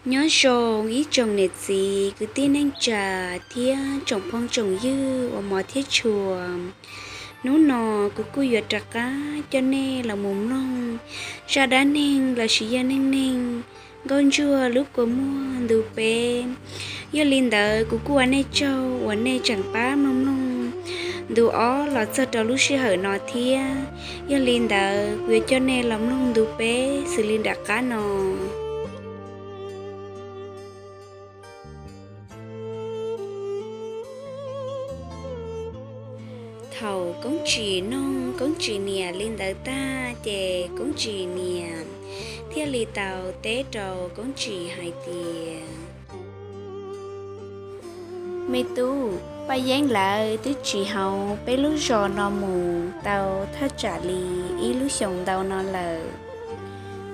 Nyob zoo ib tsoom niam txiv kwv tij neej tsa thiab tsoom phooj tsoom ywg uas hmov thiab tshua. Hnub no kuv kuj yuav rov qab coj nej los mus mloog zaj dab neeg lossis yog neej neeg Nkauj Ntsuag lub kua muag ntu peb. Yog li ntawd kuv kuj ua nej tsaug uas nej tseem pab mloog mloog ntu ob los txog rau lub sij hawm no thiab. Yog li ntawd kuv yuav coj nej los mloog ntu peb xws li nram qab no. Thaum Koob Tsim noog Koob Tsim niam li ntawd tag ces Koob Tsim niam thiaj li tau teb rau Koob Tsim hais tias, Me tub, Paj Yeeb lawv twb tsis hauv peb lub zos no mus tau thaj tsam li ib lub xyoos ntau no lawm,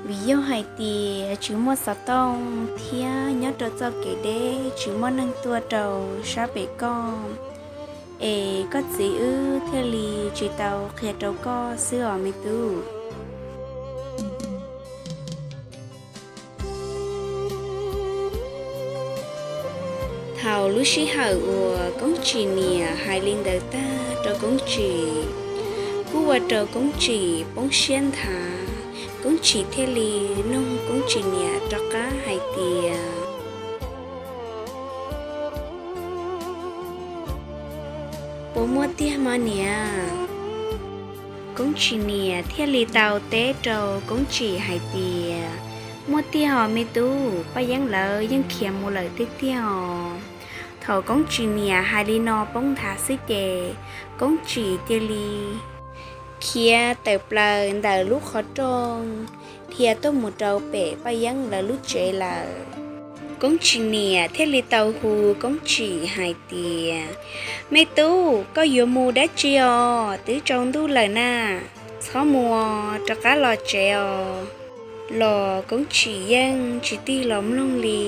vim yog hais tias tsis muaj xov tooj thiab nyob rau txoj kev deb tsis muaj neeg tuaj rau sab pem koj, es koj txiv wb thiaj li tsis tau qhia rau koj xwb os me tub. Thaum lub sij hawm uas Koob Tsim niam hais li ntawd tag rau Koob Tsim, kuj ua rau Koob Tsim poob siab nthav. Koob Tsim thiaj li noog Koob Tsim niam rov qab hais tias, Puas muaj tiag mas niam? Koob Tsim niam thiaj li tau teb rau Koob Tsim hais tias, Muaj tiag os me tub, Paj Yeeb lawv yeej khiav mus lawm tiag tiag os. Thaum Koob Tsim niam hais li no poob nthav xwb ces Koob Tsim cia li khiav tawm plaws ntawm lub qhov rooj, dhia tuaj mus rau pem Paj Yeeb lawv lub tsev lawm. Koob Tsim niam thiaj li tau hu Koob Tsim hais tias, Me tub, koj yuav mus dab tsi os? Twb tsaus ntuj lawm na, txhob mus, rov qab los tsev os. Los Koob Tsim yeej tsis tig los mloog li,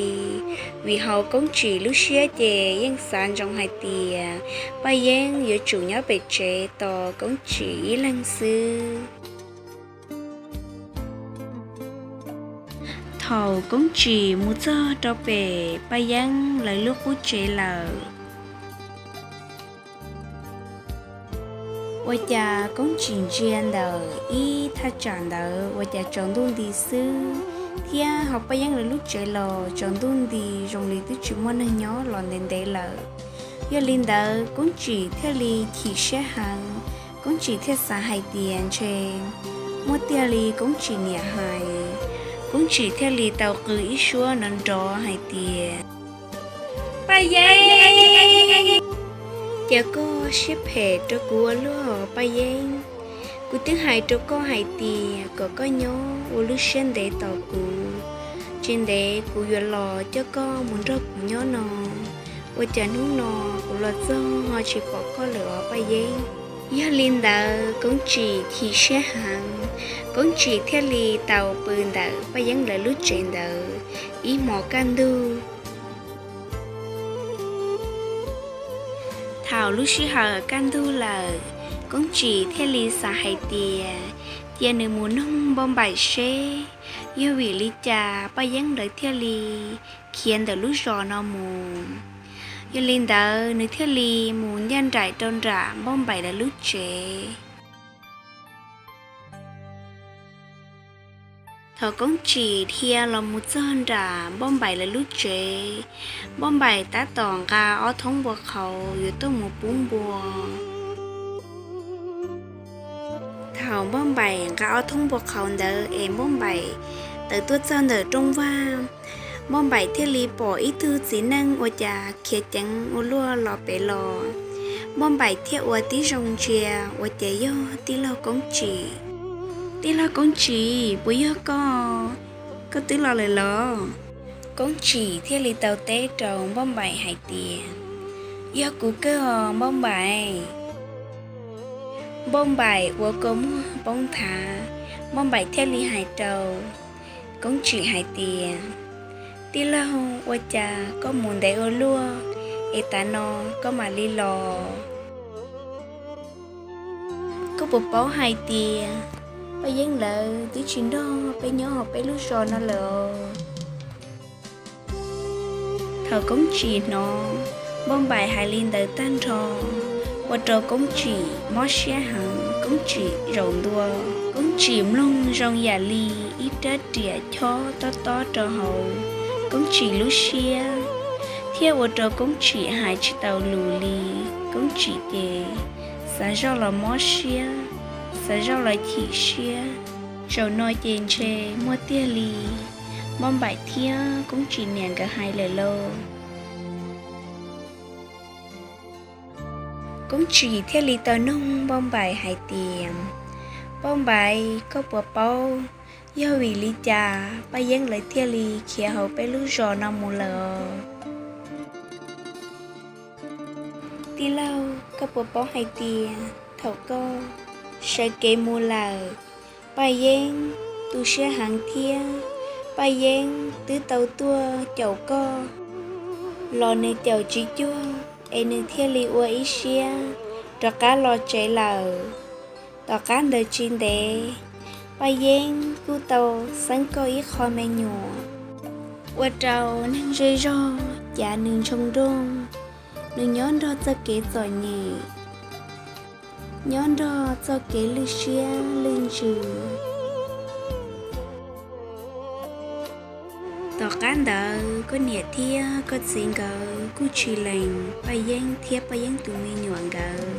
vim hauv Koob Tsim lub siab ces yeej xav ntsoov hais tias Paj Yeeb yuav tsum nyob pem tsev tos Koob Tsim ib leeg xwb. Thaum Koob Tsim mus txog rau pem Paj Yeeb lawv lub qub tsev lawm, ua cas Koob Tsim ntsia ntawm ib thaj tsam ntawd ua cas tsaus ntuj nti xwb, thiab hauv Paj Yeeb lawv lub tsev los tsaus ntuj nti zoo li twb tsis muaj neeg nyob los ntev ntev lawm. Yog li ntawd Koob Tsim thiaj li chim siab heev, Koob Tsim thiaj xav hais tias ntshe muaj tiag li Koob Tsim niam hais. Koob Tsim thiaj li tau qw ib suab nrov nrov hais tias, Paj Yeeb, cas koj siab phem rau kuv ua luaj Paj Yeeb? Kuv twb hais rau koj hais tias kom koj nyob ua lub siab ntev tos kuv, tsis ntev kuv yuav los coj koj mus nrog kuv nyob no. Ua cas hnub no kuv los txog ho tsis pom koj lawm os Paj Yeeb? Yog li ntawd Koob Tsim chim siab heev, Koob Tsim thiaj li tau pw ntawm Paj Yeeb lawv lub tsev ntawd ib hmos kaj ntug. Thaum lub sij hawm kaj ntug lawm, Koob Tsim thiaj li xav hais tias cia nws mus noog Npauj Npaim seb yog vim li cas Paj Yeeb lawv thiaj li khiav ntawm lub zos no mus. Yog li ntawd nws thiaj li mus ncaj nraim rau nram Npauj Npaim lawv lub tsev. Thaum Koob Tsim dhia los mus txog nram Npauj Npaim lawv lub tsev, Npauj Npaim tab tom nqa ob thoob npua qhauv yuav tuaj mus pub npua. Thaum Npauj Npaim nqa ob thoob npua qhauv ntawd es Npauj Npaim tawm tuaj txog ntawm rooj vag, Npauj Npaim thiaj li pom ib tug txiv neej ua cas khiav ceev ua luaj los pem los. Npauj Npaim thiaj ua tib zoo ntsia ua cas yog tij laug Koob Tsim. Tij laug Koob Tsim, puas yog koj? Koj twb los lawm los? Koob Tsim thiaj li tau teb rau Npauj Npaim hais tias, Yog kuv kawg os Npauj Npaim. Npauj Npaim ua kua muag poob nthav, Npauj Npaim thiaj li hais rau Koob Tsim hais tias, Tij laug, ua cas koj mus ntev ua luaj es tav no koj mam li los? Koj puas paub hais tias Paj Yeeb lawv twb tsis nrog peb nyob hauv peb lub zos no lawm os? Thaum Koob Tsim hnov Npauj Npaim hais li ntawd tag nrho, ua rau Koob Tsim mob siab heev, Koob Tsim zaum ntua. Koob Tsim mloog zoo yam li ib rab riam chob tob tob rau hauv Koob Tsim lub siab, thiab ua rau Koob Tsim hais tsis tau lus li. Koob Tsim ces xav zoj los mob siab, xav zoj los chim siab. Zaum no ces ntshe muaj tiag li, Npauj Npaim thiab Koob Tsim niam nkawd hais lawm lauj. Koob Tsim thiaj li tau noog Npauj Npaim hais tias, Npauj Npaim, koj puas paub yog vim li cas Paj Yeeb lawv thiaj li khiav hauv peb lub zos no mus lawm os? Tij laug, koj puas paub hais tias thaum koj sawv kev mus lawm, Paj Yeeb tu siab heev thiab Paj Yeeb twb tau tuaj caum koj los nws caum tsis cuag es nws thiaj li ua ib siab rov qab los tsev lawm. Tom qab ntawd tsis ntev, Paj Yeeb kuj tau xeeb koj ib qho me nyuam, ua rau neeg zej zog cav nws ntsoog nrooj. Nws nyob nrog txoj kev txom nyem, nyob nrog txoj kev lwj siab lwj ntsws. Tom qab ntawd koj niam thiab koj txiv nkawd kuj tsis lees Paj Yeeb thiab Paj Yeeb tus me nyuam nkawd.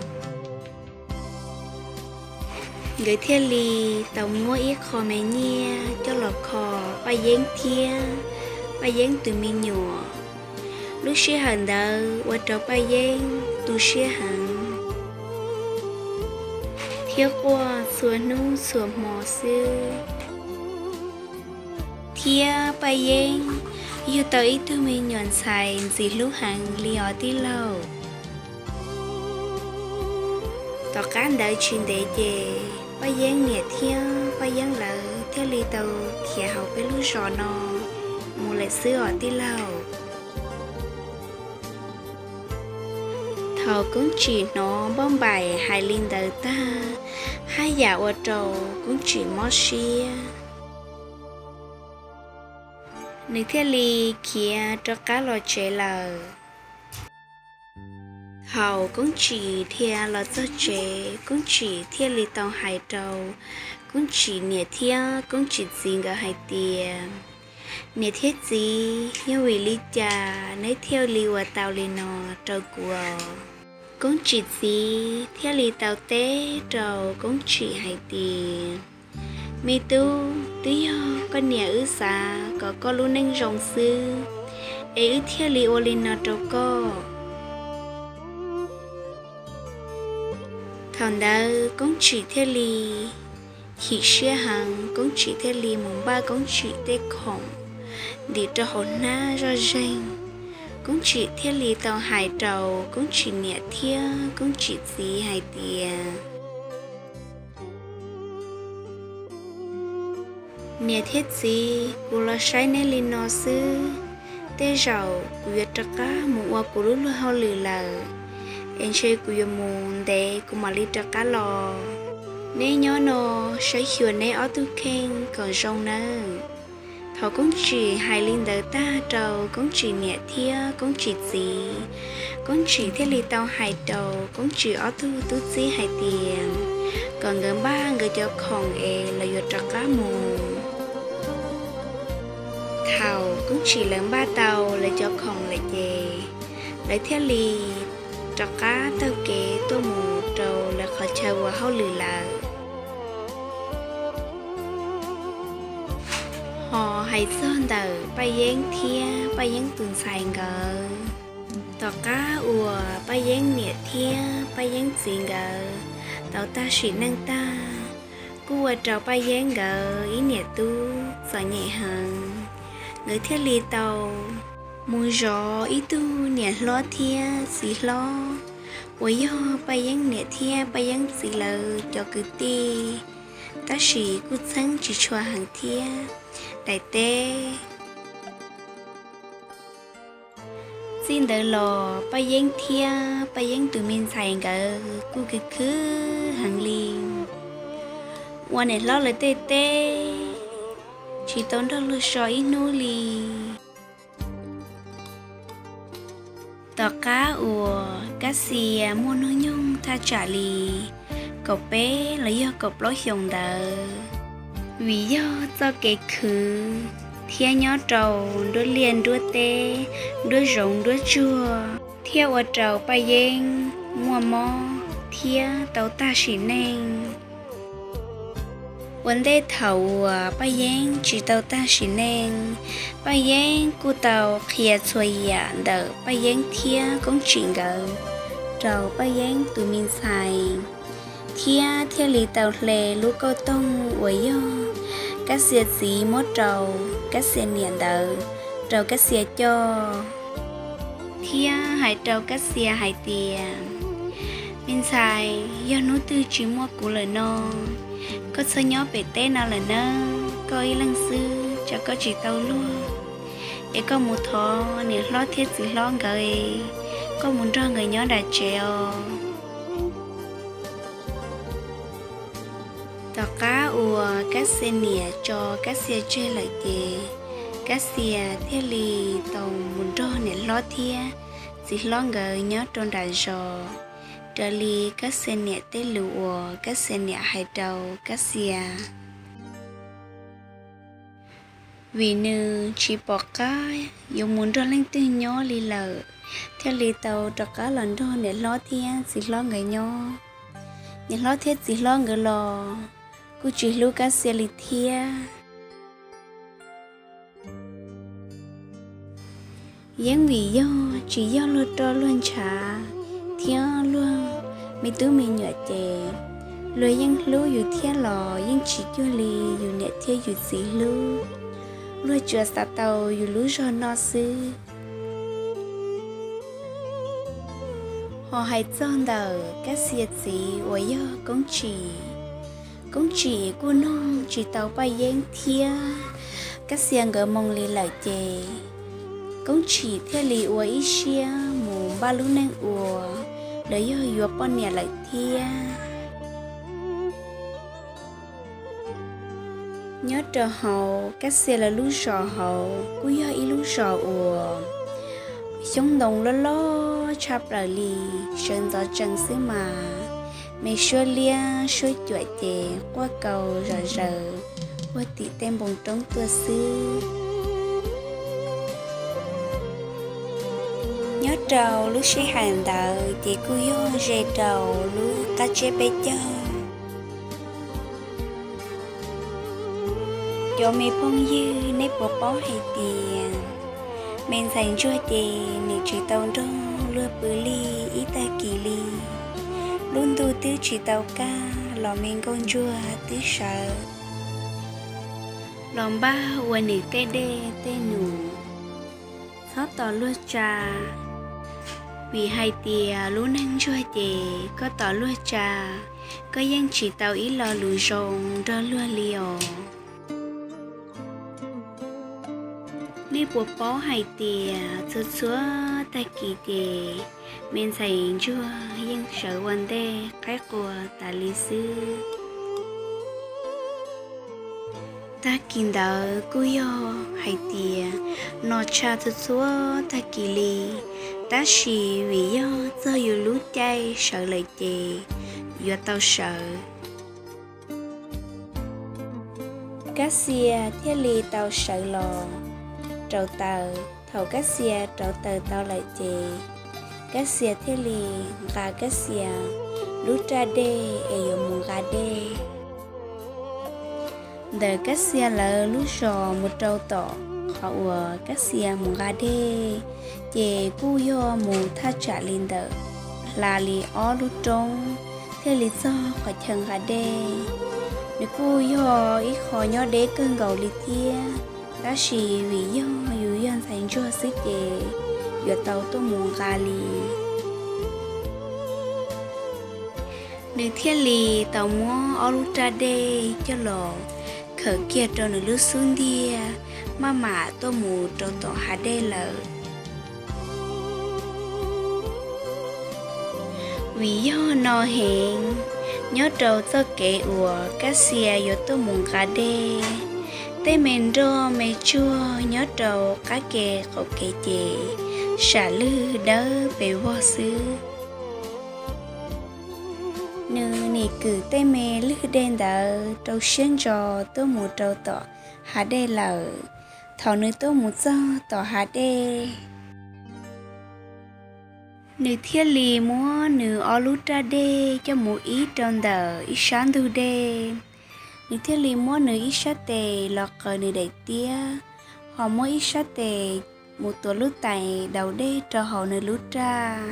Nkawd thiaj li tau muab ib qho me nyiaj coj los kho Paj Yeeb thiab Paj Yeeb tus me nyuam. Lub sij hawm ntawd ua rau Paj Yeeb tu siab heev, thiab quaj txhua hnub txhua hmo xwb. Thiab Paj Yeeb yug tau ib tug me nyuam ntxhais ntxim hlub heev li os tij laug. Tom qab ntawd tsis ntev ces Paj Yeeb niam thiab Paj Yeeb lawv thiaj li tau khiav hauv peb lub zos no mus lawm xwb os tij laug. Thaum Koob Tsim hnov Npauj Npaim hais li ntawd tag, haj yam ua rau Koob Tsim mob siab, nws thiaj li khiav rov qab los tsev lawm. Thaum Koob Tsim dhia los txog tsev, Koob Tsim thiaj li tau hais rau Koob Tsim niam thiab Koob Tsim txiv nkawd hais tias, Niam thiab txiv, yog vim li cas neb thiaj li ua tau li no rau kuv os? Koob Tsim txiv thiaj li tau teb rau Koob Tsim hais tias, Me tub, twb yog koj niam wb xav kom koj lub neej zoo xwb, es wb thiaj li ua li no rau koj. Thaum ntawd Koob Tsim thiaj li chim siab heev, Koob Tsim thiaj li mus npaj Koob Tsim tej khoom ntim rau hauv hnab zoj zeeg. Koob Tsim thiaj li tau hais rau Koob Tsim niam thiab Koob Tsim txiv hais tias, Niam thiab txiv, kuv los saib neb li no xwb, tej zaum kuv yuav rov qab mus ua kuv lub luag hauj lwm lawm, es ntshe kuv yuav mus ntev kuv mam li rov qab los. Neb nyob no saib xyuas neb ob tug kheej kom zoo nawb. Thaum Koob Tsim hais li ntawd tag rau Koob Tsim niam thiab Koob Tsim txiv, Koob Tsim thiaj li tau hais rau Koob Tsim ob tug tub txib hais tias kom nkawd npaj nkawd cov khoom es lawv yuav rov qab mus. Thaum Koob Tsim lawv npaj tau lawv cov khoom lawm ces lawv thiaj li rov qab taug kev tuaj mus rau lawv qhov chaw ua hauj lwm lawm. Ho hais txog ntawm Paj Yeeb thiab Paj Yeeb tus ntxhais nkawd, tom qab uas Paj Yeeb niam thiab Paj Yeeb txiv nkawd tau tag sim neej tag, kuj ua rau Paj Yeeb nkawd ib niam tub txom nyem heev. Nkawd thiaj li tau mus zov ib tug niam hlob thiab txiv hlob uas yog Paj Yeeb niam thiab Paj Yeeb txiv lawv cov kwv tij, tab sis kuj txheeb tsis tshua heev thiab. Daim teb txij ntawd los Paj Yeeb thiab Paj Yeeb tus me ntxhais nkawd kuj khwv khwv heev li, ua niam hlob lawv tej teb, tsis tau nrog luag so ib hnub li. Tom qab uas Kab Xia muaj hnub nyoog thaj tsam li kaum peb los yog kaum plaub xyoos ntawd, vim yog txoj kev khwv thiab nyob rau nruab liaj nruab teb, nruab zoov nruab tsuag, thiaj ua rau Paj Yeeb muaj mob thiab tau tag sim neej. Ua ntej thaum uas Paj Yeeb tsis tau tag sim neej, Paj Yeeb kuj tau qhia txhua yam ntawm Paj Yeeb thiab Koob Tsim nkawd rau Paj Yeeb tus me ntxhais, thiab thiaj li tau hle lub kauj toog uas yog Kab Xia txiv muab rau Kab Xia niam ntawd rau Kab Xia coj, thiab hais rau Kab Xia hais tias, me ntxhais, yog hnub twg tsis muaj kuv lawm no, koj txhob nyob pem teb no lawm nawb, koj ib leeg xwb tso koj tsis tau luag, es koj mus thov niam hlob thiab txiv hlob nkawd, koj mus nrog nkawd nyob nram tsev os. Tom qab uas Kab Xia niam tso Kab Xia tseg lawm ces, Kab Xia thiaj li tau mus nrog niam hlob thiab txiv hlob nkawd nyob rau nram zos, raws li Kab Xia niam tej lus uas Kab Xia niam hais rau Kab Xia. Vim nws tsis pom qab yuav mus nrog leej twg nyob li lawm, thiaj li tau rov qab los nrog niam hlob thiab txiv hlob nkawd nyob. Niam hlob thiab txiv hlob nkawd los kuj tsis hlub Kab Xia li thiab. Yeej vim yog tsis yog luag roj luag ntshav thiab luag me tub me nyuam ces, luag yeej hlub yus thiab los yeej tsis cuag li yus niam thiab yus txiv hlub. Luag tsuas xav tau yus lub zog noj xwb. Ho hais txog ntawm Kab Xia txiv uas yog Koob Tsim, Koob Tsim kuj noog tsis tau Paj Yeeb thiab Kab Xia nkawd moo li lawm ces, Koob Tsim thiaj li ua ib siab mus npaj lub neej ua, los yog yuav poj niam lawm thiab. Nyob rau hauv Kab Xia lawv lub zos hauv kuj yog ib lub zos uas xyoob ntoo loj loj tshaj plaws li, sawv ntxov tsees xwb mas, me suab liab suab cuam ces quaj kaus zom zaws puag tim tej npoo roob tuaj xwb. Nyob rau lub sij hawm ntawd ces kuj yog ze rau lub qab tsiab peb caug. Cov me phooj ywg, nej puas paub hais tias me ntxhais ntsuag ces nws tsis tau nrog luag pw lig ib tag kis li. Lub ntuj twb tsis tau kaj los me nkauj ntsuag twb sawv los npaj ua nws tej dej tej num. Txhob tos luag tsa, vim hais tias lub neej ntsuag ces koj tos luag tsa, koj yeej tsis tau ib lo lus zoo nrog luag li os. Nej puas paub hais tias txhua txhua tag kis ces me ntxhais ntsuag yeej sawv ua ntej qaib qua tas li xwb. Tag kis ntawd kuj yog hais tias no tshaj txhua txhua tag kis li, tab sis vim yog txog yus lub caij sawv lawm ces yuav tau sawv. Kab Xia thiaj li tau sawv los rauv taws. Thaum Kab Xia rauv taws tau lawm ces, Kab Xia thiaj li nqa Kab Xia lub raj dej es yuav mus nqa dej. Ntawm Kab Xia lawv lub zos mus rau tom qhov uas Kab Xia mus nqa dej, ces kuj yog mus thaj tsam li ntawm hla li ob lub roob thiaj li txog qhov chaw nqa dej. Nws kuj yog ib qho nyob deb kawg nkaus li thiab, tab sis vim yog yus yog ntxhais ntsuag xwb ces yuav tau tuaj mus nqa li. Nws thiaj li tau muab ob lub raj dej coj los khawm kiag rau nws lub xub ntiag, maj mam tuaj mus rau tom hav dej lawm. Vim yog no heev, nyob rau txoj kev uas Kab Xia yuav tuaj mus nqa dej, tej me nroj me tsuag nyob rau qab ke qaum kev ces sam lwg dawb pes vog xwb. Nws nim kwm tej me lwg dej ntawd rau siab ntso tuaj mus rau tom hav dej lawm. Thaum nws tuaj mus txog tom hav dej, nws thiaj li muab nws ob lub raj dej coj mus ib rau ntawm ib sab ntug dej. Nws thiaj li muab nws ib sab tes los qaws nws daim tiab, ho muab ib sab tes mus tuav lub tais daus dej rau hauv nws lub raj.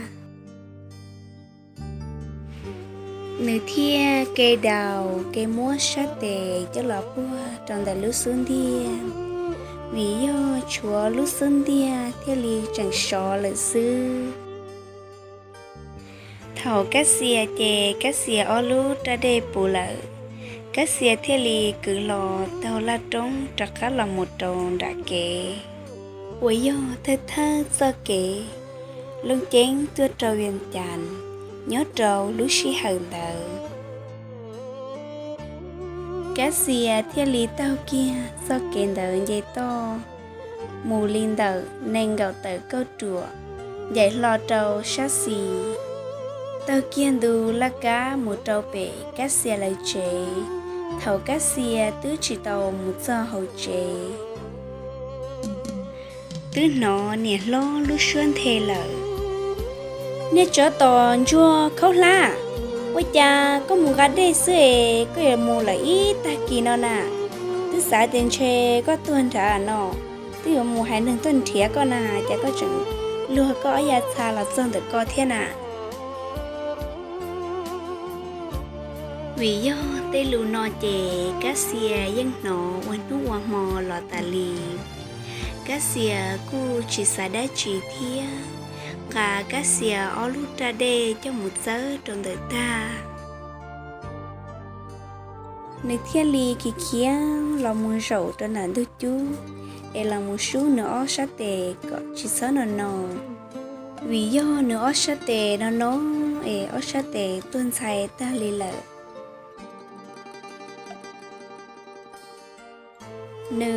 Nws thiaj ke daus ke muab sab tes coj los puag rau ntawm lub xub ntiag, vim yog tshuav lub xub ntiag thiaj li tseem sov lawm xwb. Thaum Kab Xia ces Kab Xia ob lub raj dej puv lawm, Kab Xia thiaj li kwv hlo taug laj roob rov qab los mus rau nram kev uas yog thawj thawj txoj kev looj ceeb tuaj rau Vias Cas nyob rau lub sij hawm ntawd. Kab Xia thiaj li taug kiag txoj kev ntawd nce toj mus li ntawm nees nkaum tawm kauj ruam, ncaim hlo rau sab xis, taug kiag ntu laj kab mus rau pem Kab Xia lawv tsev. Thaum Kab Xia twb tsis tau mus txog hauv tsev, twb hnov niam hlob lub suab nthe lawm. Niag tsov tom ntsuag khaub hlab, ua cas koj mus nqa dej xwb es koj yuav mus lawm ib tag kis no na? Twb xav tias ntshe koj tuag nrad no, twb yuav mus hais neeg tuaj nrhiav koj na, cas koj tseem luag koj ob yav txha los txog ntawm ko thiab na? Vim yog tej lus no ces Kab Xia yeej hnov ua hnub ua hmo los tas li. Kab Xia kuj tsis xav dab tsi thiab, nqa Kab Xia ob lub raj dej coj mus txawb rau ntawm tag. Nws thiaj li khiav khiav los mus zaum rau ntawm ntug cub es los mus sub nws ob sab tes kom tsis txhob no no, vim yog nws ob sab tes no no es ob sab tes tuag ntxhais tag li lawm. Nws